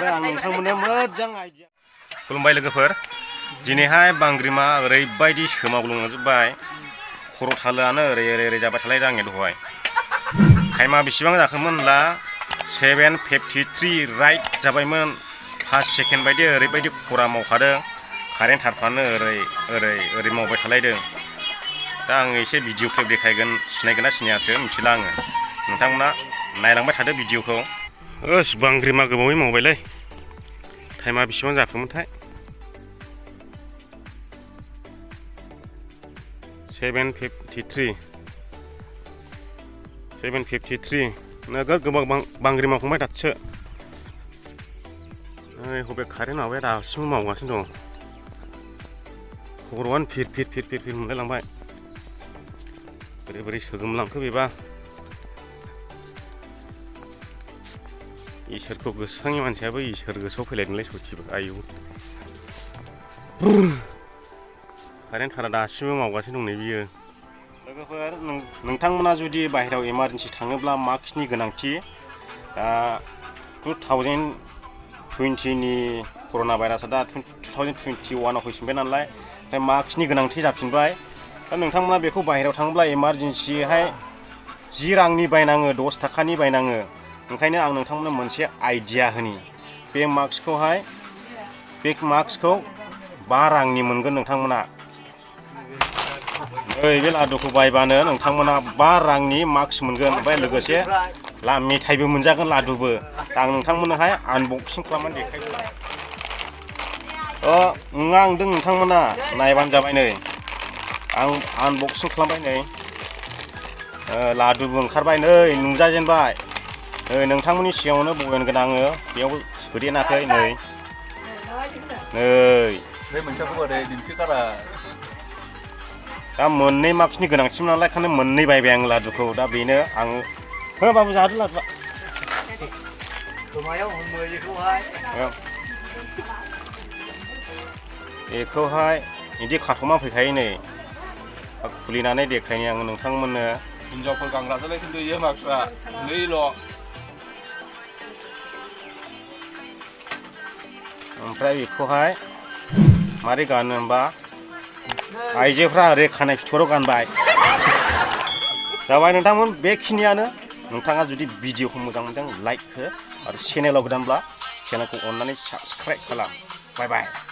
आं नोंथांमोननो मोजां आइडिया खुलुमबाय लोगोफोर दिनैहाय बांग्रिमा ओरैबायदि सोमावग्लुंजोब्बाय खर' थालोआनो ओरै जाबाय थालायदों आंनि दहाय टाइमा बेसेबां जाखोमोनब्ला 7:53 राइट जाबायमोन 5 सेकेन्ड बायदि ओरैबायदि खरा मावखादों कारेन्ट थारफ्रानो ओरै मावबाय थालायदों दा आं एसे भिडिअ क्लिप देखायगोन सिनायगोन ना सिनायासो मिथिला आङो नोंथांमोना नायलांबाय थादो भिडिअखौ ओस बांग्रिमा गोबावै मावबायलै टाइमा बेसेबां जाखोमोनथाय 7:53 नोगोद गोबां बांग्रिमा मावखांबाय दासो हबे कारेन्ट माबाया दासिमबो मावगासिनो दं खर'आनो फिर मोनलायलांबाय बोरै सोगोमलांखो बेबा इसोरखौ गोसोखाङि मानसियाबो इसोर गोसोआव फैलायदोंलै सयथिबो आयु कारेन्ट थारा दासिमबो मावगासिनो दं नै बियो लोगोफोर नोंथांमोना जुदि बाहेरायाव इमारजेन्सि थाङोब्ला मास्कनि गोनांथि दा 2020 नि कर'ना भाइरासआ दा 2021आव फैफिनबाय नालाय ओमफ्राय मास्कनि गोनांथि जाफिनबाय दा नोंथांमोना बेखौ बाहेरायाव थाङोब्ला इमारजेन्सिहाय 10 रांनि बायनाङो 10 थाखानि बायनाङो ओंखायनो आं नोंथांमोननो मोनसे आइडिया होनि बे मास्कखौ 5 रांनि मोनगोन नोंथांमोना बे लादुखौ बायबानो नोंथांमोना 5 रांनि मास्क मोनगोन ओमफ्राय लोगोसे मेथाइबो मोनजागोन लादुबो दा आं नोंथांमोननोहाय आनबक्सिं खालामनानै देखायगोन आंदों नोंथांमोना नायबानो जाबाय नै आं आनबक्सिं खालामबाय नै लादुबो ओंखारबाय नै नुजाजेनबाय नोंथांमोननि सिगाङावनो बयनगोन आङो बेयाव सोदेनाखै नै दा मोननै मास्कनि गोनांथिमोन नालाय ओंखायनो मोननै बायबाय आं लादुखौ दा बेनो आं बाबु जादो लादुआ बेखौहाय बिदि खाथ'मा फैखायो नै खुलिनानै देखायनि आङो नोंथांमोननो हिनजावफोर गानग्रासोलाय खिन्थु इयो मास्कआ नैल' ओमफ्राय बेखौहाय मारै गानो होनबा आइजोफ्रा ओरै खानाय फिथराव गानबाय जाबाय नोंथांमोन बेखिनियानो नोंथाङा जुदि भिडिअखौ मोजां मोनदों लाइक हो आरो चेनेलाव गोदानब्ला चेनेलखौ अननानै साबस्क्राइब खालाम बाय बाय